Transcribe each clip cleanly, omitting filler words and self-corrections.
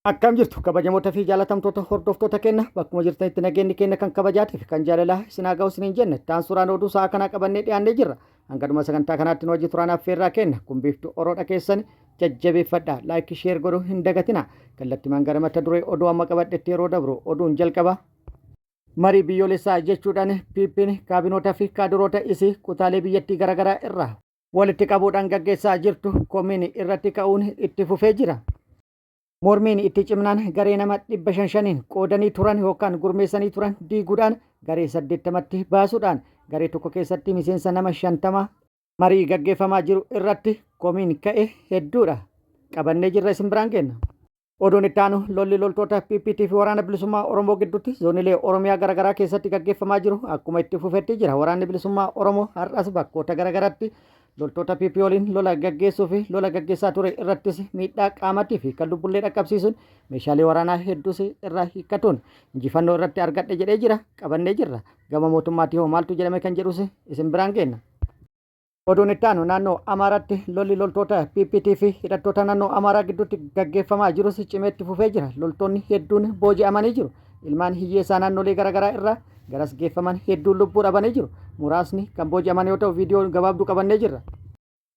Akkam jirtu kabajamoota fi jaalatamtoota hordoftoota keenya bakkuma jirtanitti nageenyi keenya kan kabajaatii fi kan jaalalaa isin haa ga'u isiniin jenne taan suuraan oduu sa'a kanaa qabannee dhiyaannee jirra. Hangadhuma sagantaa kanaatti nu wajji turaan affeerraa keenya kun biiftuu oroodha keessan jajjabeeffadha like share godhuu hin dagatina. Kallattimaan gara mata duree oduu amma qabadhetti yeroo dabru oduun jalqaba. Marii biyyoolessaa jechuudhaan PPn kaabinoota fi kaadiroota isii kutaalee biyyattii garaagaraa irraa walitti qabuudhaan gaggeessaa jirtu komiin irratti ka'uun itti fufee jira. Mormiin itti cimnaan garee nama 500 shaniin qoodanii turan yookaan gurmeessanii turan diiguudhaan garee 80tti baasuudhaan garee tokko keessatti miseensa nama 50 marii gaggeeffamaa jiru irratti komiin ka'e hedduudha. Qabannee jirra isin biraan geenna. Oduun itti aanu lolli loltoota PPT fi Waraana Bilisummaa Oromoo gidduutti zoonilee Oromiyaa garaagaraa keessatti gaggeeffamaa jiru akkuma itti fufetti jira. Waraanni Bilisummaa Oromoo har'as bakkoota garaagaraatti Loltoota PP waliin lola gaggeessuu fi lola gaggeessaa ture irrattis miidhaa qaamatii fi kan lubbullee dhaqqabsiisuun meeshaalee waraanaa hedduus irraa hiikkatuun injifannoo irratti argadhe jedhee jira. Qabannee jirra. Gama mootummaatii hoo maaltu jedhame kan jedhus isin biraan geenna. Oduun itti aanu naannoo Amaaraatti lolli loltoota PPT fi hidhattoota naannoo Amaaraa gidduutti gaggeeffamaa jirus cimee itti fufee jira. Loltoonni hedduun booji'amanii jiru. Ilmaan hiyyeessaa naannolee garaagaraa irraa garas geeffaman hedduun lubbuu dhabanii jiru. Muraasni kan booji'aman yoo ta'u viidiyoo gabaabduu qabannee jirra.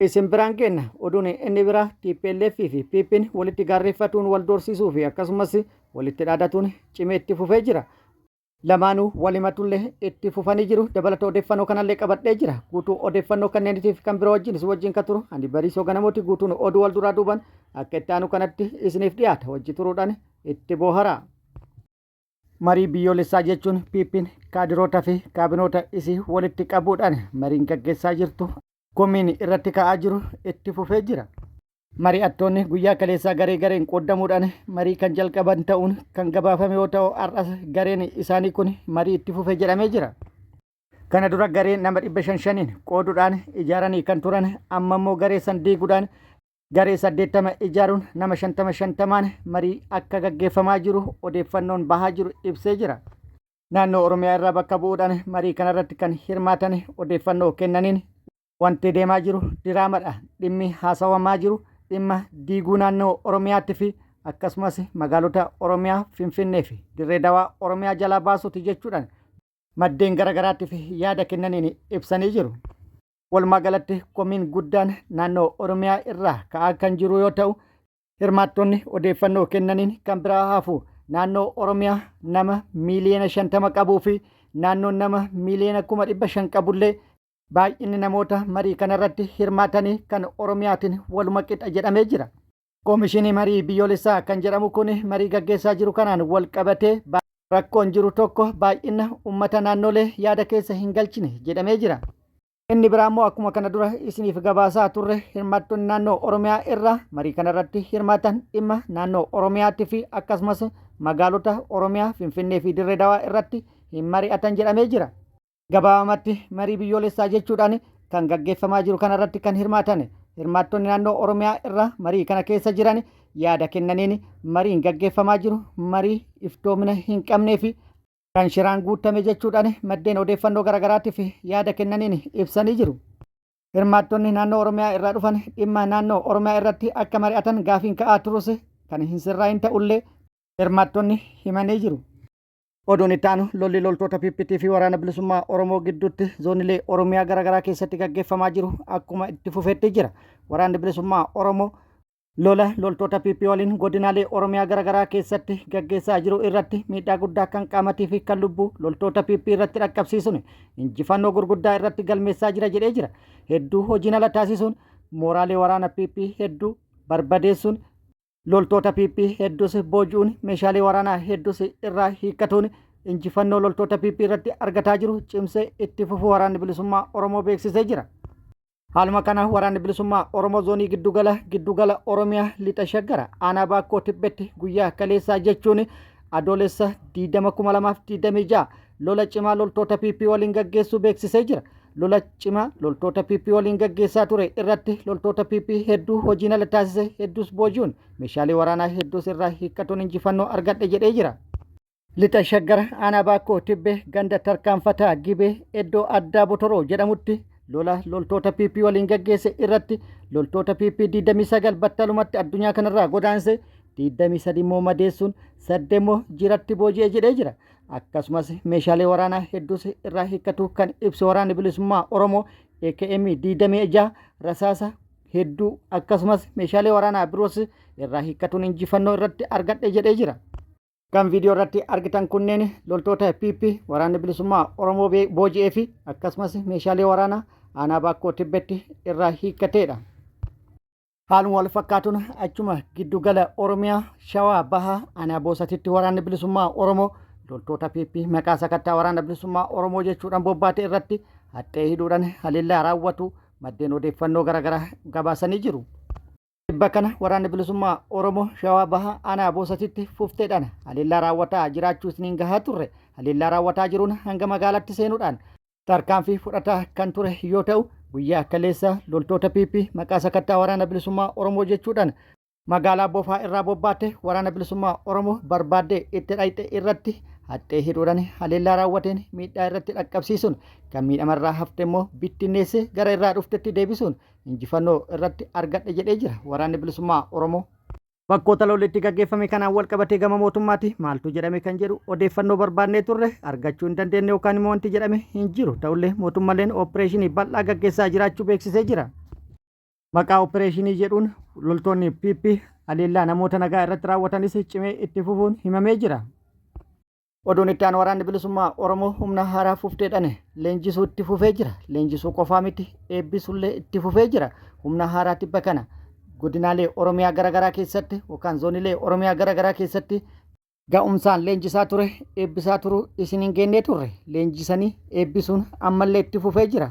Isin biraan geenna. Oduun inni biraa TPLF fi PPn walitti gaarreeffatuun wal doorsiisuu fi akkasumas walitti dhaadatuun cimee itti fufee jira. Lamaanuu wal himatullee itti fufanii jiru. Dabalata odeeffannoo kanallee qabadhee jira. Guutuu odeeffannoo kanneeniitiif kan biroo wajjin isin wajjin kan turu ani Bariisoo Ganamooti. Guutuun oduu wal duraa duuban akka itti aanu kanatti isiniif dhiyaata. Wajji turuudhaan itti booharaa. Marii biyyoolessaa jechuun PPn kaadiroota fi kaabinoota isii walitti qabuudhaan mariin gaggeessaa jirtu komiin irratti ka'aa jiru itti fufee jira. Mari'attoonni guyyaa kaleessaa garee gareen qooddamuudhaan marii kan jalqaban ta'uun kan gabaafame yoo ta'u har'as gareen isaanii kun marii itti fufe jedhamee jira. Kana dura garee nama 500 shaniin qooduudhaan ijaaranii kan turan amma immoo garee san diiguudhaan Garee 80 ijaaruun nama 50 shantamaan marii akka gaggeeffamaa jiru odeeffannoon bahaa jiru ibsee jira. Naannoo Oromiyaa irraa bakka bu'uudhaan marii kanarratti kan hirmaatan odeeffannoo kennaniin wanti deemaa jiru diraamadha. Dhimmi haasawamaa jiru dhimma diiguu naannoo Oromiyaatti fi akkasumas magaalota Oromiyaa Finfinnee fi Dirree Dawaa Oromiyaa jalaa baasuuti jechuudhaan maddeen garagaraatiif yaada kennaniin ibsanii jiru. Walumaa galatti komiin guddaan naannoo Oromiyaa irraa ka'aa kan jiru yoo ta'u, hirmaattonni odeeffannoo kennaniin kan biraa hafu naannoo Oromiyaa nama miiliyoona 50 qabuu fi naannoon nama miiliyoona 500,000 qabullee baay'inni namoota marii kanarratti hirmaatanii kan Oromiyaatiin waluma qixa jedhamee jira. Komishinii marii biyyoolessaa kan jedhamu kun marii gaggeessaa jiru kanaan wal qabatee rakkoon jiru tokko baay'ina uummata naannolee yaada keessa hin galchine jedhamee jira. Inni biraa immoo akkuma kana dura isiniif gabaasaa turre hirmaattonni naannoo Oromiyaa irraa marii kanarratti hirmaatan dhimma naannoo Oromiyaatti fi akkasumas magaalota Oromiyaa Finfinnee fi Dirree Dawaa irratti hin mari'atan jedhamee jira. Gabaabamatti marii biyyoolessaa jechuudhaan kan gaggeeffamaa jiru kanarratti kan hirmaatan hirmaattonni naannoo Oromiyaa irraa marii kana keessa jiran yaada kennaniin mariin gaggeeffamaa jiru marii iftoomina hin qabnee fi kan shiraan guutame jechuudhaan maddeen odeeffannoo garaagaraatiif yaada kennaniin ibsanii jiru. Hirmaattonni naannoo Oromiyaa irraa dhufan dhimma naannoo Oromiyaa irratti akka mari'atan gaafiin ka'aa turus kan hin sirraayin ta'ullee hirmaattonni himanii jiru. Oduun itti aanu lolli loltoota PPT fi Waraana Bilisummaa Oromoo gidduutti zoonilee Oromiyaa garaagaraa keessatti gaggeeffamaa jiru akkuma itti fufetti jira. Waraanni Bilisummaa Oromoo lola loltoota PP waliin godinaalee Oromiyaa garaagaraa keessatti gaggeessaa jiru irratti miidhaa guddaa kan qaamatii fi kan lubbuu loltoota PP irratti dhaqqabsiisuun injifannoo gurguddaa irratti galmeessaa jira jedhee jira. Hedduu hojiin ala taasisuun mooraalee waraana PP hedduu barbadeessuun Loltoota PP hedduus booji'uun meeshaalee waraanaa hedduus irraa hiikkatuun injifannoo loltoota PP irratti argataa jiru cimsee itti fufuu Waraanni Bilisummaa Oromoo beeksisee jira. Haaluma kana Waraanni Bilisummaa Oromoo Zoonii Giddugala Giddugala Oromiyaa Lixa Shaggara Aanaa Baakkoo Tibbetti guyyaa kaleessaa jechuun Adoolessa 20,2026 lola cimaa loltoota PP waliin gaggeessuu beeksisee jira. Lola cimaa loltoota PP waliin gaggeessaa ture irratti loltoota PP hedduu hojiin ala taasise hedduus booji'uun meeshaalee waraanaa hedduus irraa hiikkatuun injifannoo argadhe jedhee jira. Lixa Shaggar Aanaa Baakkoo Tibbee ganda tarkaanfataa Gibee iddoo addaa Botoroo jedhamutti lola loltoota PP waliin gaggeesse irratti loltoota PP 29 battalumatti addunyaa kanarraa godaanse. 23 immoo madeessuun 8 immoo jiratti booji'e jedhee jira. Akkasumas meeshaalee waraanaa hedduus irraa hiikkatu kan ibsu waraanni bilisummaa Oromoo AKM 26 rasaasa hedduu akkasumas meeshaalee waraanaa biroos irraa hiikkatuun injifannoo irratti argadhe jedhee jira. Kan viidiyoo irratti argitan kunneen loltoota PP waraanni bilisummaa Oromoo booji'ee fi akkasumas meeshaalee waraanaa aanaa Baakkoo Tibbetti irraa hiikkateedha. Haaluma wal fakkaatuun achuma giddugala Oromiyaa Shawaa Bahaa aanaa Boosatitti waraanni bilisummaa Oromoo loltoota PP maqaa sakattaa waraana bilisummaa Oromoo jechuudhaan bobbaate irratti haxxee hidhuudhaan haleellaa raawwatu maddeen odeeffannoo garaagaraa gabaasanii jiru. Tibba kana waraanni bilisummaa Oromoo Shawaa Bahaa aanaa Boosatitti fufteedhaan haleellaa raawwataa jiraachuu isiniin gahaa turre. Haleellaa raawwataa jiruun hanga magaalatti seenuudhaan tarkaanfii fudhataa kan ture yoo ta'u, guyyaa kaleessa loltoota PP maqaa sakattaa waraana bilisummaa Oromoo jechuudhaan magaalaa Bofaa irraa bobbaate waraana bilisummaa Oromoo barbaaddee itti dhayxe irratti haxxee hidhuudhaan haleellaa raawwateen miidhaa irratti dhaqqabsiisuun kan miidhamarraa hafte immoo bittinneessee gara irraa dhuftetti deebisuun injifannoo irratti argadhe jedhee jira waraanni bilisummaa Oromoo. Bakkoota lolli itti gaggeeffame kanaan wal qabatee gama mootummaati maaltu jedhame kan jedhu odeeffannoo barbaannee turre argachuu hin dandeenye yookaan immoo wanti jedhame hin jiru. Ta'ullee mootummaleen ooppireeshinii bal'aa gaggeessaa jiraachuu beeksisee jira. Maqaa ooppireeshinii jedhuun loltoonni PP haleellaa namoota nagaa irratti raawwatanis cimee itti fufuun himamee jira. Oduun itti aanu waraanni bilisummaa Oromoo humna haaraa fufteedhaan leenjisuu itti fufee jira. Leenjisuu qofaa miti eebbisullee itti fufee jira. Humna haaraa tibba kana godinaalee Oromiyaa garaagaraa keessatti yookaan zoonilee Oromiyaa garaagaraa keessatti ga'umsaan leenjisaa ture eebbisaa turuu isin hin geennee turre. Leenjisanii eebbisuun ammallee itti fufee jira.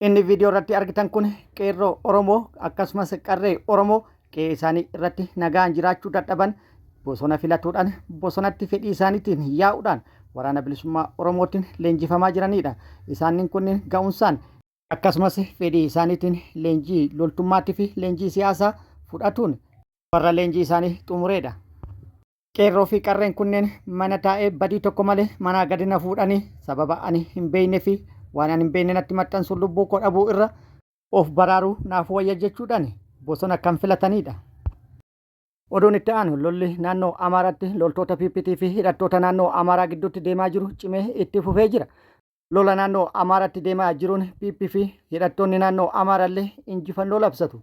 Inni viidiyoo irratti argitan kun qeerroo Oromoo akkasumas qarree Oromoo qe'ee isaanii irratti nagaan jiraachuu dadhaban bosona filatuudhaan bosonatti fedhii isaaniitiin yaa'uudhaan waraana bilisummaa Oromootiin leenjifamaa jiranidha. Isaannin kunniin ga'umsaan akkasumas fedhii isaaniitiin leenjii loltummaatii fi leenjii siyaasaa fudhatuun warra leenjii isaanii xumureedha. Qeerroo fi qarreen kunneen mana taa'ee badii tokko malee manaa gadi na fuudhanii sababa ani hin beekne fi waan ani hin beekne natti maxxansuun lubbuu koo dhabuu irra of baraaruu naaf wayya jechuudhaan bosona kan filatanidha. Oduun itti aanu lolli naannoo Amaaraatti loltoota PPT fi hidhattoota naannoo Amaaraa gidduutti deemaa jiru cimee itti fufee jira. Lola naannoo Amaaraatti deemaa jiruun PP fi hidhattoonni naannoo Amaaraallee injifannoo labsatu.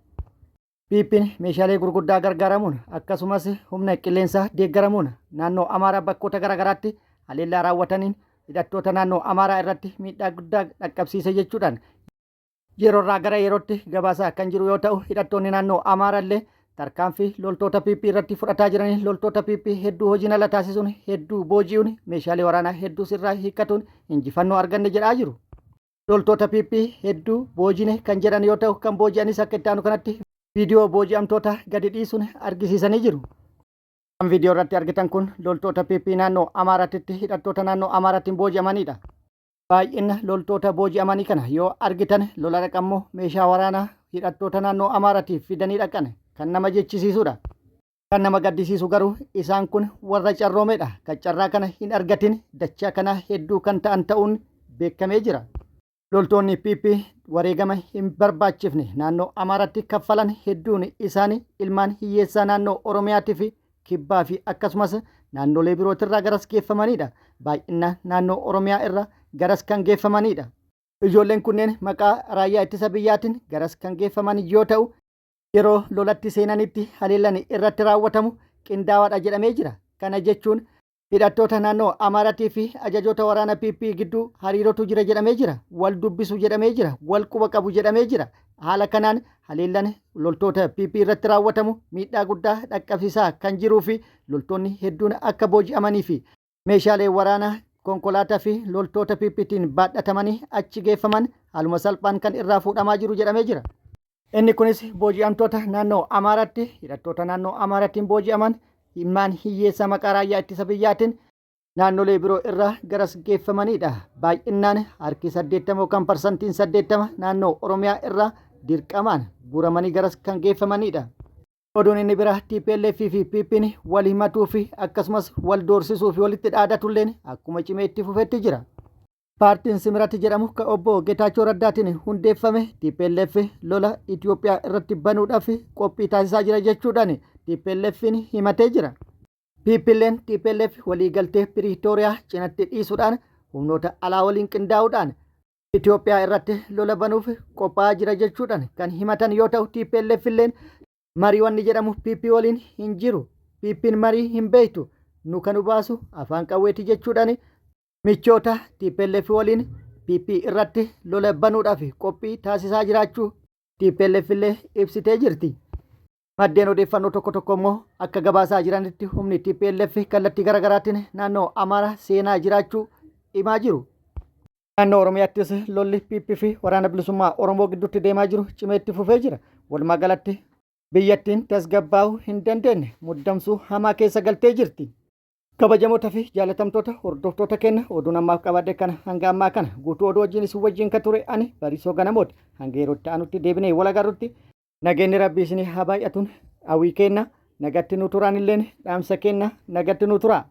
PPn meeshaalee gurguddaa gargaaramuun akkasumas humna qilleensaa deeggaramuun naannoo Amaaraa bakkoota garaagaraatti haleellaa raawwataniin hidhattoota naannoo Amaaraa irratti miidhaa guddaa dhaqqabsiise jechuudhaan yeroo irraa gara yerootti gabaasaa kan jiru yoo ta'u hidhattoonni naannoo Amaaraa illee tarkaanfii loltoota PP irratti fudhataa jiranii loltoota PP hedduu hojiin ala taasisuun hedduu booji'uun meeshaalee waraanaa hedduus irraa hiikkatuun injifannoo arganne jedhaa jiru. Loltoota PP hedduu boojine kan jedhan yoo ta'u kan booji'anis akka itti aanu kanatti viidiyoo booji'amtoota gadi dhiisuun argisiisanii jiru. Kan viidiyoo irratti argitan kun loltoota PP naannoo Amaaraatitti hidhattoota naannoo Amaaraatiin booji'amanidha. Baay'ina loltoota booji'amanii kana yoo argitan lola dhaqammoo meeshaa waraanaa hidhattoota naannoo Amaaraatiif fidanii dhaqan kan nama jechisiisudha. Kan nama gaddisiisu garuu isaan kun warra carroomedha. Kan carraa kana hin argatin dachaa kanaa hedduu kan ta'an ta'uun beekamee jira. Loltoonni PP wareegama hin barbaachifne naannoo Amaaraatti kaffalan hedduun isaanii ilmaan hiyyeessaa naannoo Oromiyaatii fi Kibbaa fi akkasumas naannolee birootirraa garas geeffamanidha. Baay'inaan naannoo Oromiyaa irraa garas kan geeffamanidha. Ijoolleen kunneen maqaa raayyaa ittisa biyyaatiin garas kan geeffaman yoo ta'u, yeroo lolatti seenanitti haleellan irratti raawwatamu qindaawaadha jedhamee jira. Kana jechuun hidhattoota naannoo Amaaratii fi ajajoota waraana PP gidduu hariirootu jira jedhamee jira. Wal dubbisu jedhamee jira. Wal quba qabu jedhamee jira. Haala kanaan haleellan loltoota PP irratti raawwatamu miidhaa guddaa dhaqqabsiisaa kan jiruu fi loltoonni hedduun akka booji'amanii fi meeshaalee waraanaa konkolaataa fi loltoota PPtiin baadhatamanii achi geeffaman haaluma salphaan kan irraa fuudhamaa jiru jedhamee jira. Inni kunis booji'amtoota naannoo Amaaraatti hidhattoota naannoo Amaaraattiin booji'aman ilmaan hiyyeessa maqaa raayyaa ittisa biyyaatiin naannolee biroo irraa garas geeffamanidha. Baay'inaan harki 80 yookaan parsantiin 80 naannoo Oromiyaa irraa dirqamaan guuramanii garas kan geeffamanidha. Oduun inni biraa TPLF fi PPn wal himatuu fi akkasumas wal doorsisuu fi walitti dhaadatulleen akkuma cimee itti fufetti jira. Paartiin Simirat jedhamu ka obbo Getaachoo Raddaatiin hundeeffame TPLF lola Itoophiyaa irratti banuudhaaf qophii taasisaa jira jechuudhaan TPLF'n himatee jira. PPlleen tplf waliigaltee Piriitooriyaa cinatti dhiisuudhaan humnoota alaa waliin qindaa'uudhaan Itoophiyaa irratti lola banuuf qophaa'aa jira jechuudhaan kan himatan yoo ta'u tplf illeen marii wanni jedhamu PP waliin hin jiru. PPn marii hin beektu. Nu kan nu baasu afaan qawweeti jechuudhaan michoota tplf waliin PP irratti lola banuudhaaf qophii taasisaa jiraachuu tplf illee ibsitee jirti. Maddeen odeeffannoo tokko tokko immoo akka gabaasaa jiranitti humni tplf kallattii garaagaraatiin naannoo Amaaraa seenaa jiraachuu himaa jiru. Naannoo Oromiyaattis lolli PP fi Waraana Bilisummaa Oromoo gidduutti deemaa jiru cimee itti fufee jira. Walumaa galatti biyyattiin tasgabbaa'uu hin dandeenye muddamsuu hamaa keessa galtee jirti. Kabajamoota fi jaalatamtoota hordoftoota keenya oduun ammaaf qabadhe kana hanga ammaa kana guutuu oduu wajjin isin wajjin kan ture ani Bariisoo Ganamooti. Hanga yeroo itti aanutti deebinee wal agarrutti nageenyi rabbii isinii haa baay'atuun hawwii keenna nagatti nu turaan illeen dhaamsa keenna nagatti nu turaa.